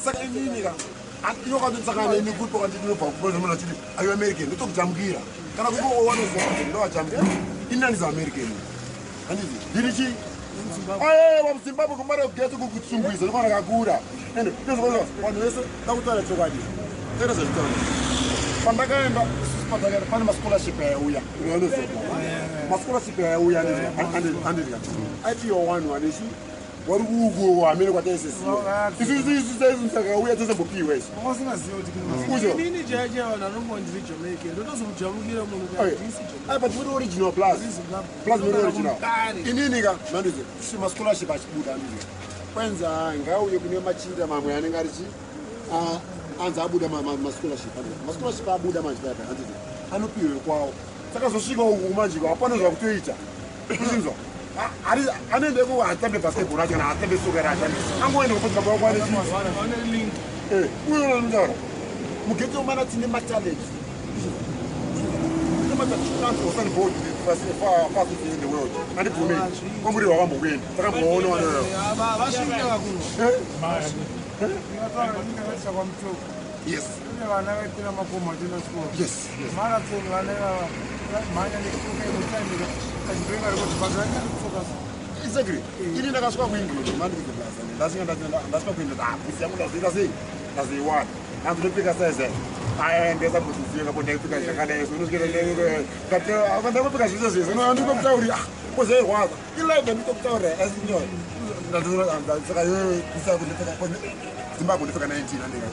Saka inini ka inokanditsakana neni kuti pakandinobva kumunhu achiti ayo American, ndotokujamukira. Kana kuti wanoziva kuti ndovajamukira, ini handizi American, handiti ndiri chi aiwa muZimbabwe kumara kugeto kutsungwiza ndokwana kakura. Ende vanhu vese dakutaura chokwadi, tera zvazvitaura. Pandakaenda isusu, patakaenda pane mascholarship ayauya, unoziva mascholarship ayauya, andidya aipiwa wanhu vanechi vari kuuko hamene kwataisesiwa. Isusu isu saisu takauya tosambopiwa isu. Uzo. Inini chaiyo chaiyo vanhu vanongo ndiri Jamaica, ndotozomujamukira munhu kuti handisi Jamaica. Ai, but muri original plus plus muri original. Kare. Inini ka mandizi mascholarship achibuda, andizi kwanza ngauye kune machinda mamwe anenge ari chi anzi abuda mascholarship, andizi mascholarship abuda manje paya, andizi anopiwe kwawo. Saka zosvika uku manje hapana zvakutoita kuchinzwa anoenda iko hatambe basketball acho kana hatambe soccer racho, angoenda kupoti baba wako ane chi Vane link. Uyo unotaura mughetto mana tine matalent Usain Bolt, fastest in the world, andibvumei kwamuri wakambokuenda takamboona wanoyo. Vasvika vakuno. Yes. Vana vaipira makomo vachienda chikoro. Yes. Marathon, vana ivava mhanya netsoka inotaimira achibrenga record, but vaenda netsoka. Exactly. Ini ndakasvika kuEngland mandikuplaza, ndasvika ndasvika kuEngland, ah, bhutsi yangu ndazoita sei, ndazoiwana, hanzi ndopfeka size aya, ndesa bhutsi dziyo kapo ndaipfeka zvakadai so unosvika ndakupfeka zvese zvese andikokutauri, ah, kozoirwadza ilife andikokutaurira. Asi saka iwewe bhutsi yako ndopfeka Zimbabwe ndopfeka 19, andika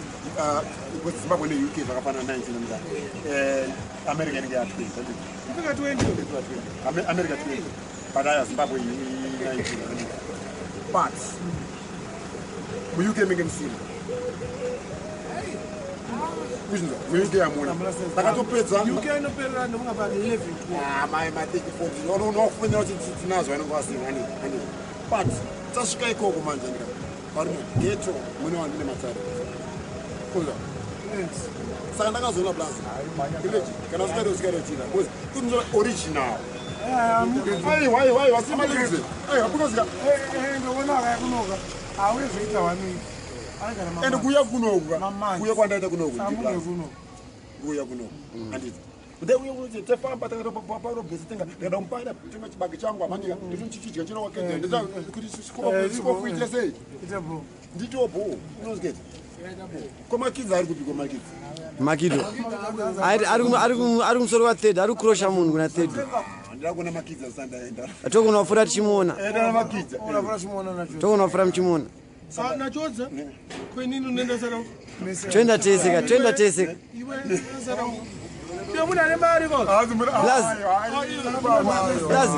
Zimbabwe neUK zvakafanana 19, andika America inenge ya 20. Kupfeka 20. America 20, but aya Zimbabwe 19, but muUK menge musina kuchinzwa muUK hamuna, takatopedza. UK inoperera ndokunga pa 11. Ma 34 unofonera kuti tinazo vanenge vasina, ani but tasvika ikoko manje, andika vari mughetto mune vanhu mune matare kuza. Saka ndakazoona plus imagine kana usingade usingade because kunzora original. Aiwa, aiwa, aiwa, asina malyrics, aiwa, because Ndoona akaya kunoka auyezoita 1 week anogara. And kuuya kunoku, Mamonths. kuuya kwandaita kunoku, Samunge kuno. Kuuya kunoku, handiti ndeuye kuti tefamba takaparobhesi tenga ndikada mupanda tenga chibage changu amandika nditochichidya chinowakeja kuti sikokuitira sei. Ita bro. Nditobo unoziketi komakidzi ari kupi komakidzi? Makido ari kumusoro wa third, ari kukrosha munhu kuna third. Ndida kuona makidzi asati ndaenda. Togona kupfuura tichimuona. Enda namakidzi. Unafura chimuona nacho. Togona kupfuura muchimuona. Nachodza kwenini unoenda sara. Toenda tese ka, toenda tese. Iwe sara iwe munhu ane mari ko. Plus,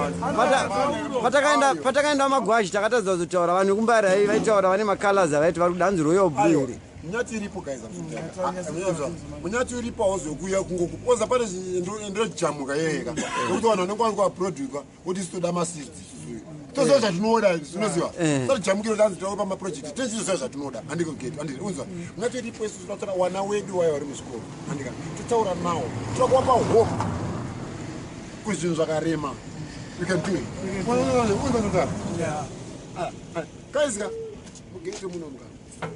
patakaenda magwashi takatadza kuzotaura vanhu vekumbari vaitaura vane macolors avaiti vari kuda hanzi royal blue here. Munyati iripo guys, munyati iripo, hauzokuya kungoku oza pane ndojamuka yeyeka nekuti vanhu vanenge vari kuaproduka kuti sitoda maseeds, toziva zvatinoda, unoziva. Satijamukiro tanzi taupa maproject techiziva zvatinoda, handiko geto, handiti unzwa munyati iripo. Isusu tinotaura wana wedu wayo vari muzvikoro, handika totaura nawo, toda kuvapa hope kuti zvinhu zvakarema, you can do it. Unzwa guys ka mughetto munomuka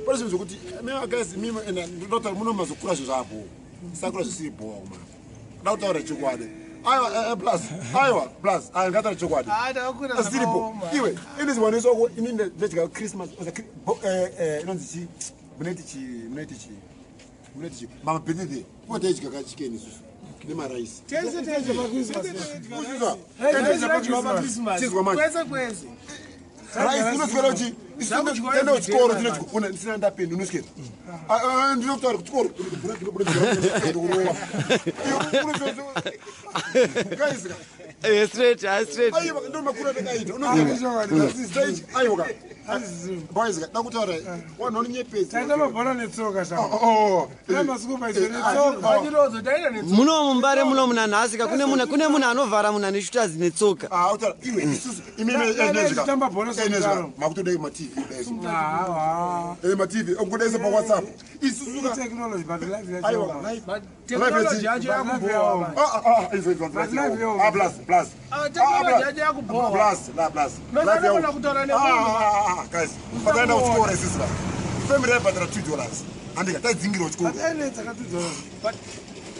pane zvinhu zvokuti mima guys mima ndotaura muno mazokura zvinhu zvabho sakura zvisiri bhowa kuma da kutaura chokwadi. Aiwa, plus aiwa plus aiwa ngataura chokwadi. Asiripo iwe inizwaniswako ini ndedya Christmas inonzi chi muneti chi muneti chi muneti chi mabirthday kotaidya kachicken isusu nemaraisi. Tese tese. Chizwa manje. Kwese kwese. Rice unoswera uchi tenda kuchikoro tinechikoro ndisina ndapeni unoswera ndinokutaura kuchikoro ndikurowa. Straight, ah, straight. Aiwa, ndo makuru atakaita, aiwa boys, dakutaura vanhu vanonyepedza. Taita mabhora netsoka sha. Oh. Masukupa netsoka. Vachirodzo taita netsoka. Muno mumbare muno muna nhasi ka kune munhu anovhara munhu ane shooters netsoka. Ah, utaura iwe isusu Tamba bhora sekudaro. Makutodai maTV Ah, maTV okudaisa paWhatsApp isusu ah. Technology, but life yacho. Aiwa, life. Technology yacho yakubhowa. Ah, ah, ah, izvo izvo. But life yo. Ah, plus plus. Ah, technology yacho yakubhowa. Plus la plus. Nofanira kutaura nemunhu. Ah, guys, pakaenda kuchikoro isusu la Family yaibhadhara $2, handika taidzingirwa chikoro. But ainetsa ka $2. But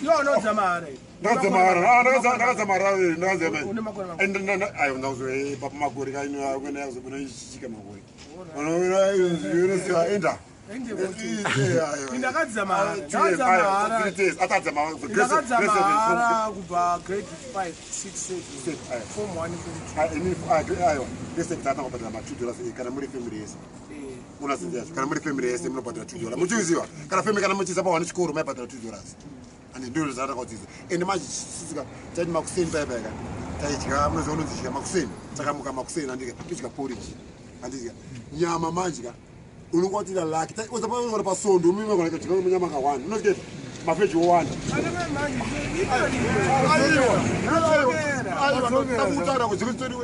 iwe unodza mahara here? Ndakadza mahara. Ah, ndakadza mahara, ndakadza. Une makore mangani? Ayo, ndakuzo papa makore kainoakuzobona ichichika makore unoziva enda. Ende kuti. Ndakadza mahara. Ndakadza mahara. Atadza mahara. Ndakadza mahara kubva grade 5, 6, 7, form 1, form 2. Aiwa, ndese tatangobhadhara ma$2 kana muri family yese. Unasinzi yacho, kana muri family yese munobhadhara $2, muchiziva kana family, kana muchiisa pahwani chikoro maibhadhara $2, and ndo zvatakaudzidza. Ende manje chisisika taiti makuseni paipaika taidya, munoziva unonzidya makuseni, takamuka makuseni, andika todya porridge, andidya nyama manje ka unonga watida laki uzapaona pasondo umimekona kadya nyama ka1 unotiketi mafeji owanda. Aiwa, takutaura kuzitori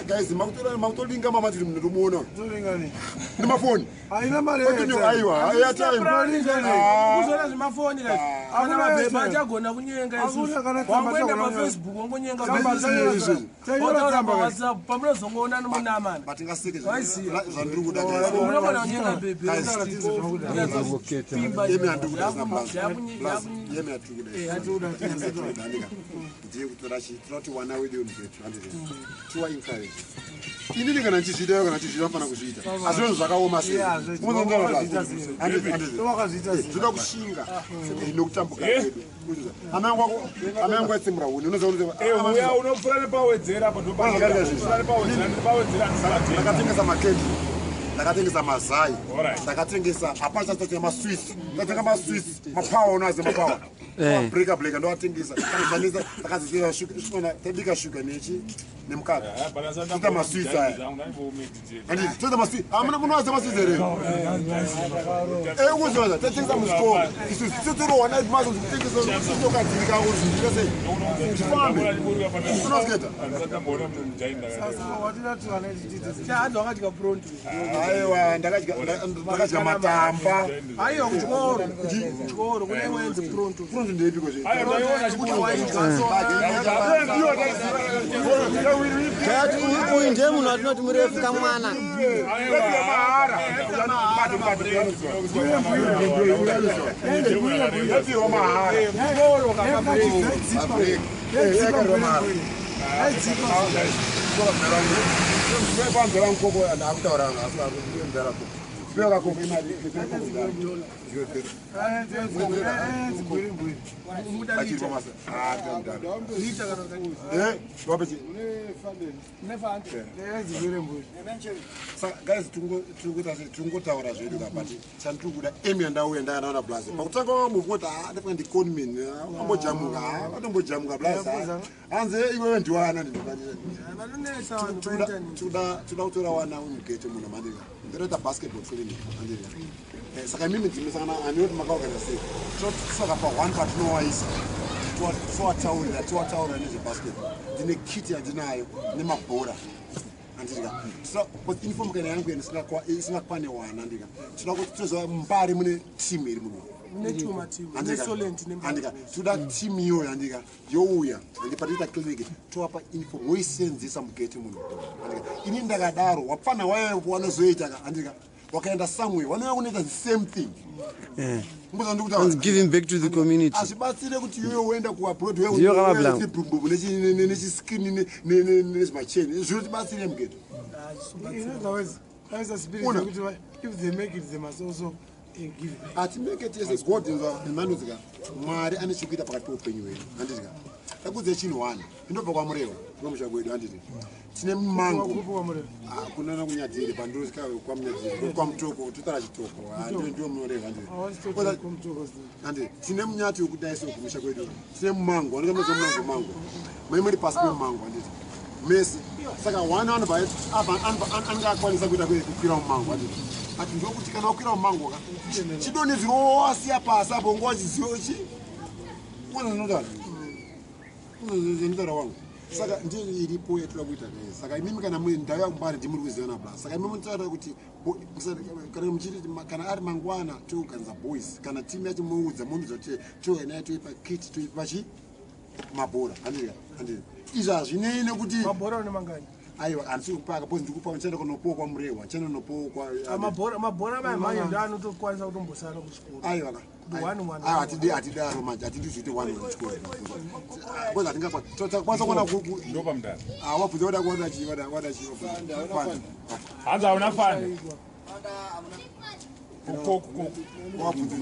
guys, makutolinga mama tiri munotomuona. Tolingani. Nemafoni. Haina mari. Aiwa, airtime. Kuzoona zvemafoni guys, kana mabhebha achagona kunyenga isusu. Hakuna kana tsamba. Wangoenda Chagona. paFacebook wangonyenga. Tsamba Izvi. Chainyora Wataura tsamba. paWhatsApp pamunozongoona nomunamana. Batingaseke. Waiziya. Zvandiri kuda, guys. Munogona kunyenga bhebhe. Guys, yemi handiri kuda zina plus plus yemi hatiri kuda. Hatiri. Andika ndiye kutora chi tinoti wana wedu mughetto, handiti tiwa encourage. Inini kana ndichizviita, kana ndichizviita anofanira kuzviita, asi zvinhu zvakaoma sei? Yeah, wakazviita sei? Wakazviita sei? Zvoda kushinga nokutambuka kwedu. Amai angu aitsemura huni, unoziva. Uya unopfuura nepawedzera apo. Zvakaita izvi. Ndopfuura nepawedzera, ndipawedzera ndisati. Ndakatengesa makenduru, ndakatengesa mazai. Alright. Ndakatengesa, hapana chatatenga, maswis ndatenga, maswis mapawa, unoaziva mapawa? Breka breka ndoatengesa. Kanozvanisa takazitira shuga, tabika shuga nechi nemukaka. Toita maswits aya, handiti toita maswits. Munoaziva maswits here? Ukuzivaza tatengesa muzvikoro isusu totorowana mazo kutengesa tokadzirika kuzvindika sei zvifambe, unosiketa. Watinati vana tidzidze. Chaanzi wakadya pronto? Aiwa, ndakadya matamba. Aiwa, kuchikoro, kuchikoro kune imwe yenzi pronto. Pronto ndeipiko zve? Kuti waidya so. Tati uyu ndiye munhu atinoti murefu kamwana. Kuchikoro kaka. Muda lita lita kana kuti nefanta. Saka guys, tingotaura zvedu ka, but chandiri kuda emi yandauya ndakanaona plus pakutanga wamuvoti ndafika ndiconman ambojamuka, atombojamuka plus hanzi iwewe ndiwana. Vanonetsa vanhu painternet. Toda kutora wana mughetto muno, mandika ndotoita basketball clinic, andika. Saka imimi dzimisangana handinoti makaorganiza sei. Saka pa1 patinowaisa tiwataurira, tiwataurira nezvebasketball. Ndine kit yandinayo nemabhora, andika uniform kana yangu isingakwane wana, andika tinoda kuti toziva Mbare mune team iri muno. Netuma team. Andika. Nesolent nemba. Andika toda team iyoyo, andika youya andi patinoita clinic tovapa uniform woisenzesa mughetto muno, andika. Ini ndakadaro wapfana wayo wanozoita ka, andika wakaenda somewhere vanouya kunoita the same thing. Hanzi giving back to the community. Hazvibatsire kuti iyoyo uenda kuabroad. Ndiyo kamablango. Nechiscreen nezvimacheni zvinotibatsire mughetto? Otherwise, spirit Una. yekuti if they make it, they must also give back. Hatimeke tese God manozika Mwari ane chekuita pakati peupenyu hwedu, handiti. Takudze chinhu one, indobva kwaMurewa kunomusha kwedu, handiti tine mumango. Kupi kwaMurewa? Ah, kunana kuNyadziri pandosika kwaMunyadziri kwaMutoko, totara Chitoko. Ah, ndio munoreva, handiti? Handiti tine munyati wekudai so kumusha kwedu tine mumango, andika munoziva mumango, mango mai muri pasi pemumango, handiti mese. Saka one anobva anenge akwanisa kuita kukwira mumango, handiti ati ndokuti kana wakwira mumango ka chidonhedzero wasiya pasi apo nguva chizivo chi unonotaura unonotaura wangu. Saka ndiyo iripo yatoda kuita kai. Saka imimi kana ndau yakuMbare ndimuri kuzivana bla. Saka imimi munotaura kuti kana muchiti kana ari mangwana toorganiza boys kana timu yacho moudza moudza kuti touya nayo toipa kit toipa chi mabhora, handiti, handiti izvi hazvinei nekuti Mabhora une mangani? Aiwa, handisi kupaka because ndikupa, ndichaenda kunopowa kwaMurehwa, ndichaenda kunopowa kwa Ah, mabhora maimhanya ndo anotokwanisa kutombosara kuchikoro. Aiwa ka. One, one, Aiwa, hatidaro manje, hatidi zvoite one one chikoro because hatingakwanisa kuona. Ndopa mudhara. Wabvunza, wada kuona chii, wada chii? Fanda. Hanzi hauna fanda. Koko. Wabvunza.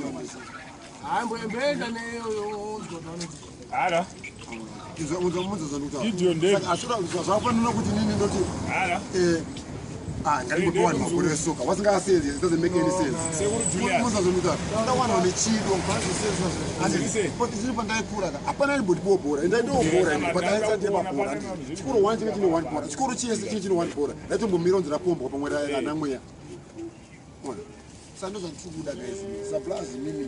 Hayi, mboenda neyoozwa vanoti. Hala. Gideon David. Zvafanana kuti nini ndoti Hala. Ah, ngatimbopiwa vanhu mabhora esoka vasingasenzi. It doesn't make any sense. Sekuru Julius. Munzazonutaura nechido. Sei? Isini pandaikura ka, hapana aimbotipiwo bhora. Endaindiwo bhora bhora. Chikoro one chinge chine one bhora, chikoro chese chinge chine one bhora. Raitombomira kunzi rapombwa pamwe ranamweya. Ona, saka ndo zvandiri kuda, guys. Supplies, mimi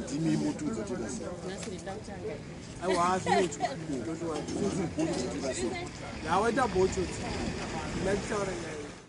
ndimi mutudza toita sei? Aiwa, zvinoitwa. Yawaita bochoti ndachitaura nyaya.